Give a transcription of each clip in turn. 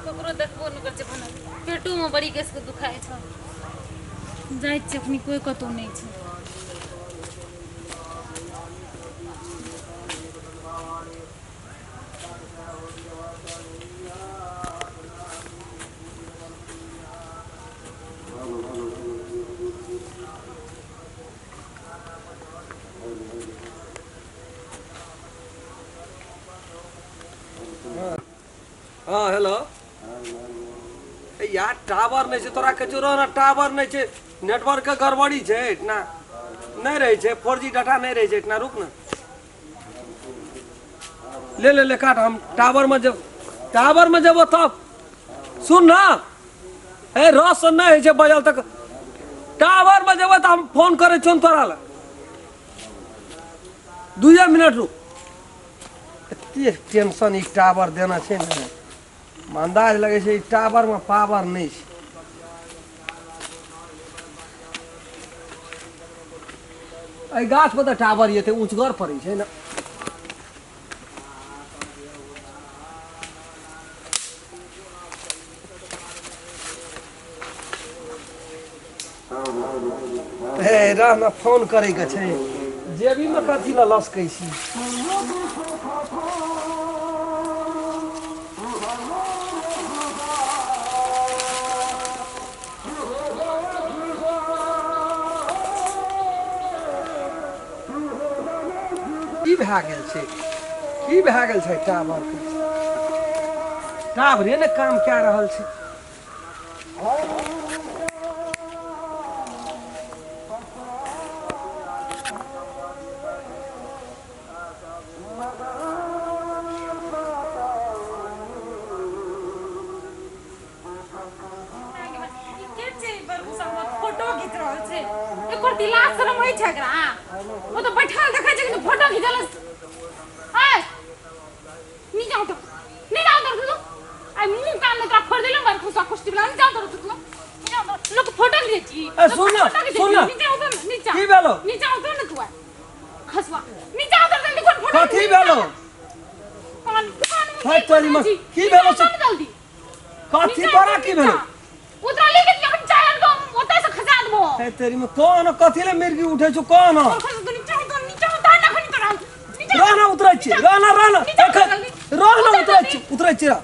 ककरो देखबो नहि करै छै भने पेटोमे बड़ी केसके दुखाइ छै जाइ छियै अखनी कोइ कतहु नहि छै। हाँ हेलो ए यार टावर नहीं छै तोरा के जोरो ना टावर नहीं छै नेटवर्क के गड़बड़ी छै इतना नहीं रहे छै 4G data नहीं रहे छै इतना रुक ना ले ले ले काट हम टावर में जब टावर में जब तब सुन ना ए रस नहीं होइ छै बजल तक टावर में जेबै तऽ हम फोन करै छियौ तोरा लए दुइए मिनट रुक। एते टेंशन ई टावर देना छै ने अंदाज लगै छै ई टावर में पावर नहि छै। एहि गाछ पर तऽ टावर एते ऊँचगर पड़ै छै ने। हे रह ना फोन करे के छै जेबी में कथी ला लसकै छी। की भए गेल छै की भए गेल छै टावर के टावरे ने काम कए रहल छै। के छै बरगु संग फोटो खींच रहल छै एकर दिला शरम होइ छै एकरा ओ तऽ बैठल देखै छै कि फोटो खींचल ए नीचा उतर नीचा उतर तू आई मुंह कान में तोरा फोड़ देलौ बरगु सा कुश्ती वाला नीचा उतर तू नीचा उतर लोग फोटो खींचे छी ए, सुन ना, फोटो खींचे सुन छी ना। नीचा उतर ना, नीचा की भेलो? नीचा उतर ना तू आ खसवा नीचा उतर जल्दी कोन फोटो कथी भेलो? कान कान में है तोरी माँ, की भेलो से? जल्दी कथी तोरा की भेलो? उतरा लेके जखन चाय अनबो ओतय से खसा देबो। है तेरी में कौन कथी ले मिर्गी उठे छौ कौन? और खसा तू नीचा उतर नीचा उतर ना खनी तोरा नीचा रह ना उतरै छी रह ना रह ना नीचा उतर जल्दी। रह ना उतर उतरै जल्दी। छी उतरै छी रह।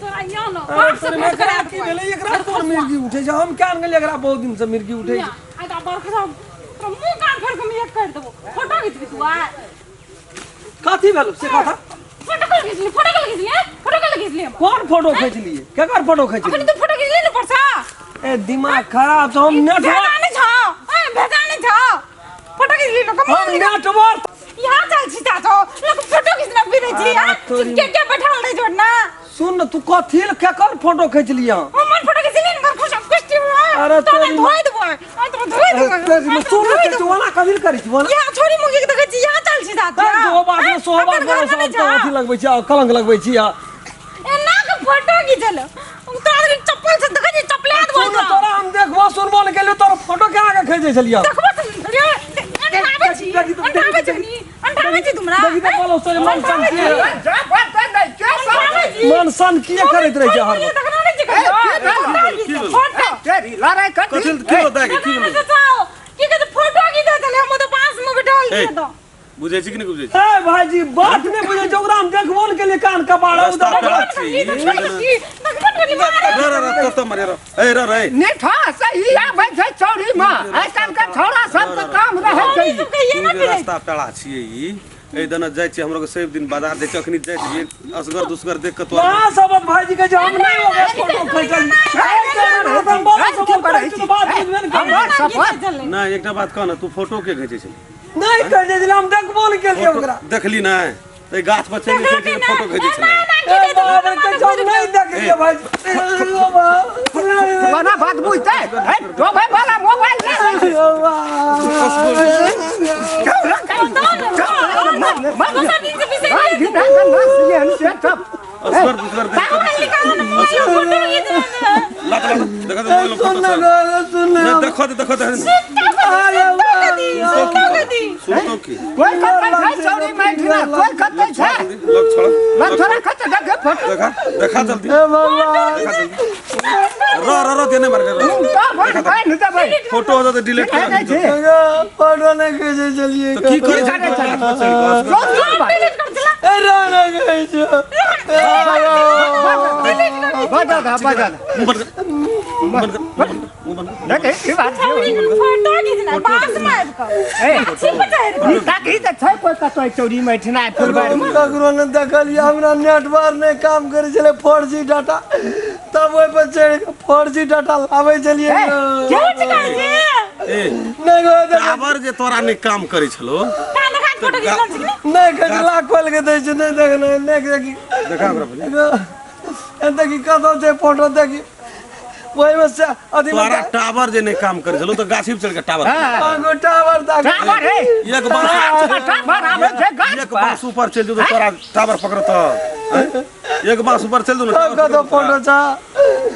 तोरा यहाँ न अरे बाप से तोरी में भेंट एकरा करा की देबो। भेलै एकरा कोन मिर्गी उठे छै हम क्या गेलियै एकरा बहुत दिन से मिर्गी उठे छै। आइ तऽ बड़ खसा तोरा मुंह कान फाड़ के हम एक कर देबो फोटो खिचबी तू आ कथी भेलो से कथा फोटो कल खिचली फोटो कल खिचली हैं? फोटो कल खिचली हम कोन फोटो खिचलिए केकर फोटो अखन खिचलिए तू फोटो खिचली ने परसा ए दिमाग खराब छै हम नेटवर्क भेजा नहीं छौ ए भेजा नहीं छौ फोटो खिचली लोग हम नेटवर्क यहाँ चल छी चाचो लोग फोटो खिचना भी नहीं छी हां तोरी के के बैठल रही जोड़ ना सुन न तू कथी ल केकर फोटो खिचलिए हमर फोटो खिचली ने खुश खुश हुआ अरे तोरा तोरी- धोइ देबो आ तोरा धोइ देबो सुन न तू ओना कथी ल करै छी ओना यहाँ छोरी मुगी के देखै छी यहाँ चल छी दादा तब जो बात में सोहबा करो सब तो अथी लगबै छी आ कलंक लगबै छी आ एना के फोटो खिचल तोरा देखी चप्पल से देखै छी चप्पले देबो सुन न तोरा हम देखबो सुनबो न केलियो तोरा फोटो केना के खींचै छलियै देखबो तऽ रे अंठाबै छी अंठाबै छी नी अंठाबै छी तुमरा देखी तऽ बोलो सोरे मन सन किए जा बात नहि के अंठाबै छी मन सन किए करैत रहै छै हर वक्त? देखना नहि छी कहियो फोटो तेरी लड़ाई कथी कथी की होता है की भेलो? की कहै छै फोटो खींचल छलै हम तऽ बांस में बैठल ए, छियै तऽ बुझै छी कि नहि बुझै छी ए भाईजी बात नहीं बुझै छै ओकरा हम देखबो ने केलियै कान कपाड़ रास्ता उधर पेड़ा छी ई तऽ छोड़ि छी देखबो ने करी मारे रह रह रह तब मरे रह ए रह रह नेठा सही आबै छै चौरी में आइ काल्हि के छौड़ा सबके काम रहै छै ई सब कहिए तू ना जे फिरै रास्ता पेड़ा छियै ई एहि दने जाइ छियै हमरो के सब दिन बाजार जाइ छियै अखनी जाइ छियै असगर दुसगर देख के तोरा कहाँ सबत भाईजी के जे हम नहीं ओकरा फोटो खींचल हमर शपथ नहि एकटा बात कह ने तू फोटो के घिचै छली नहीं कह जे हम देखबो ने केलियै ओकरा देखली नहि तऽ गाछ पर चलि जाइ छै फोटो घिचै छलै ए बाप रे के हम नहीं देखलियै भाईजी ओ बाप पुराना बात बुझते है डोबे वाला मोबाइल ले। दोसर दिन से बिसरि गेल। असगर दुसगर देख फोटो घीच लात लात देखा तो मोबाइल सुन फोटो ना छौ। गो, सुन ना। नहीं देखो तो देखो तो सुनतो की कोई कतै छै चौरी में ठिना कोई कतै छै लग छोड़ लग थोड़ा कतै देखे फोटो देखा देखा जल्दी हे भगवान देखा जल्दी र र र देने मार कर तो भोट भाइ न देबै फोटो हो जाते डिलीट है कर नै छै गो, फोटो नहि खींचै छलियै तो की करे करे छै छै? रोज सुन भाइ ए, राना कहै छौ। बजा दा बजा दा मुंह बंद कर मुंह बंद कर मुंह बंद कर देखे की बात छै फोटो घिचना बांस मारि कऽ ए गाछी पर चढ़ि कऽ। ताकि त छै कोई कतै चौरी में ठिना फुलबाड़ी में ककरो नहि देखलियै हमरा नेटवर्क नहि काम करै छलै फोर जी डाटा तब ओहि पर चढ़ि कऽ फोर जी डाटा लाबै छलियै ए, झूठ कहै छी ए नहि गो देख- टावर जे तोरा नहि काम करै छलो कान देखा के फोटो घिचल छी कि नहि? नहि खजला खोलि के दै छै नहि देखने नहि देखी देखा ओकरा पहिले गो, ए देखी कतौ छै फोटो देखी ओहिमे से अथी तोरा टावर जे नहि काम करै छलो तऽ गाछी पर चढ़ि के टावर हां टावर ताक टावर हे एक बांस टावर आबै छै गाछ एक पर बांस ऊपर चलि जेतौ तोरा टावर पकड़त आँय? एक बांस ऊपर चलि जेतौ तब कतौ फोटो छ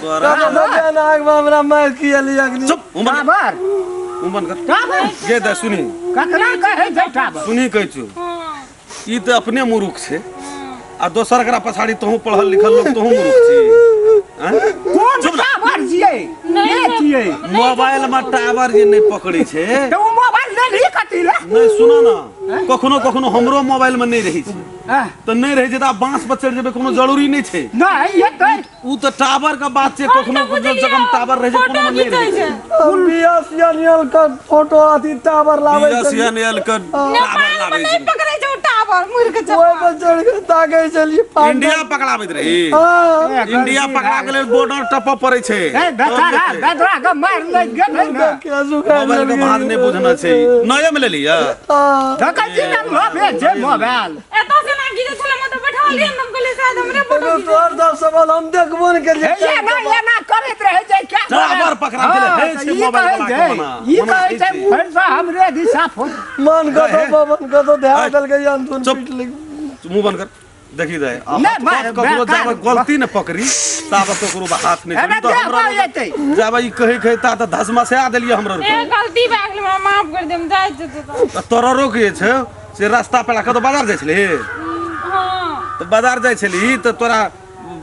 तोरा कतौ छै आग में हमरा मार किया लिया अखनी चुप मुँह बंद कर टावर मुँह बंद कर टावर गे दे सुनी ककरा कहै छै टावर सुनी कहै छियौ ई तऽ अपने मूर्ख छै आ दोसर एकरा पछाड़ी तोहूँ पढ़ल लिखल लोग तोहूँ मूर्ख छी आँय? कोन टावर छियै नहि, के छियै मोबाइल में टावर जे नहि पकड़ै छै तऽ ओ मोबाइल लेलही कथी लए नहि सुनो ने कखनो कखनो हमरो मोबाइल में नहि रहै छै आँय, तऽ नहि रहै छै तऽ आब बाँस पर चढ़ि जेबै कोनो जरूरी नहि छै नहि एतै उ तऽ टावर के बात छै हम कखनो तऽ बुझलियै, जगह टावर रहै छै फोटो कोनो मे नहि घिचै रहै छै। छै बीएसएनएल के फोटो अथी टावर लाबै छलियै बीएसएनएल के टावर नेपाल मे लाबै नहि छै पकड़ै छै ओ टावर मुर्ख ओहि चप्पा पर चढ़ि के ताकै छलियै इंडिया पकड़ाबैत रही हँ इंडिया पकड़ा के लेल बॉर्डर टपऽ पड़ै छै ए बेचारा बेदरा के मारि लागि गेलै ने मोबाइल के भाज नहि बुझना छै नये मे लेलियै हँ देखै छी ने लोभे छै मोबाइल एतऽ से ना घिचै छलै हम तऽ बैठल रहियै हम कहलियै शायद हमरे फोटो एगो घिचै तोहर दस सवाल हम देखबो ने केलियै एना एना करैत रहै छै क्या टावर पकड़ा देले, हे छै ई मोबाइल कहै वाला के छै मना, ई मना कहै हे छै छै। फेर से हमरे दिशा फोन मन कतो हे। पवन कतो ध्यान हे। देलकै अंतुन चुप। पीट लेक मुंह बंद कर देखी दे आ नहि, हाथ मार, ककरो बेकार। जाबे गलती ने पकड़ी ताबे ककरो बा हाथ नहि एना चली। तऽ देह हमरा एतै जाबे ई कहै कहै ता तऽ धसमा से आ देलियै हमरा ए गलती भए गेलै हमरा माफ कर दे हम जाइ छियै तऽ तऽ तोरा रोक जे छै से रास्ता पेड़ा कतौ बाजार जाइ छलही हँ तऽ बाजार जाइ छलही तऽ तोरा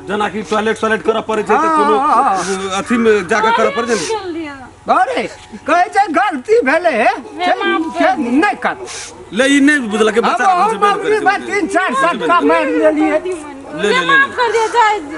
जेनाकि टॉयलेट सोलेट करऽ पड़ै छै तऽ कोनो अथी मे जाके करऽ पड़ै छै ने चल दिया अरे कहै छै गलती भेलै हे हे, माफ कर से नहि कर ले ई नहि बुझलकै हम बच्चा हम मौगी बा 3-4 सटका मारि लेलियै ले, ले, ले। माफ कर दिया जाइ छी।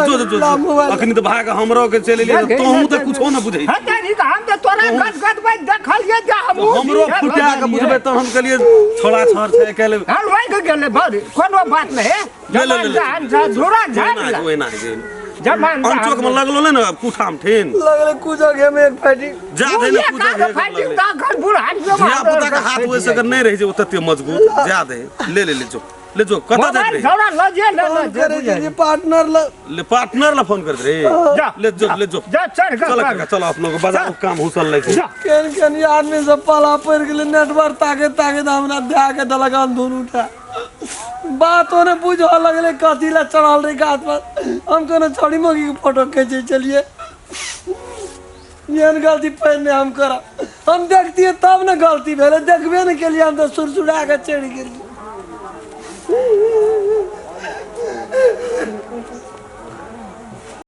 जो जो जो अखनी तऽ भाग हमरो के चलि एलियै तऽ तोहूँ तऽ कुछो नहि बुझै छी। हँ तनी तऽ हम तऽ तोरा गद गद बाजि देखलियै जे हमहूँ हमरो फुटा के बुझबै तऽ हम कहलियै छोड़ा छड़ छै काल्हि हँ लागि गेलै बड़ कोनो बात नहि हे ले, ले, ले, ले। जमान जहान झोरा झाड़ ओहिना ओहिना होइ छै। जमान अनचोक में लगलो ने ने कुठाम ठेन लगले कुजक हेमे एक फाटी जा दे ने कुजक हे फाइटिंग तऽ अखन बूढ़ धिया पुता के हाथ ओहि से नहि रहै छै ओ तते मजबूत जा दे ले ले ले जो ले जो कतऽ जाइत मोबाइल रही झोरा लऽ जे ले फोन ले जे करे बुझाइ। छलियै पार्टनर लग ले पार्टनर ला फोन करैत रही जा ले जो ले जो जा चढ़ कऽ चल कर। काका चल अपनो के बाजार के काम हुसल लै छै जा केहन केहन आदमी सब पाला पड़ि गेलै नेटवर्क ताके ताके तऽ हमरा धए के देलक अंधुन उठा बातो ने बुझऽ लगलै कथी लए चढ़ल रहै गाछ पर हम कोनो छौड़ी मौगीके फोटो खींचै छलियै एहन गलती फेर नहि हम करब हम देखतियै तब ने गलती भेलै देखबे ने केलियै हम तऽ सुरसुरा कऽ चढ़ि गेलियै।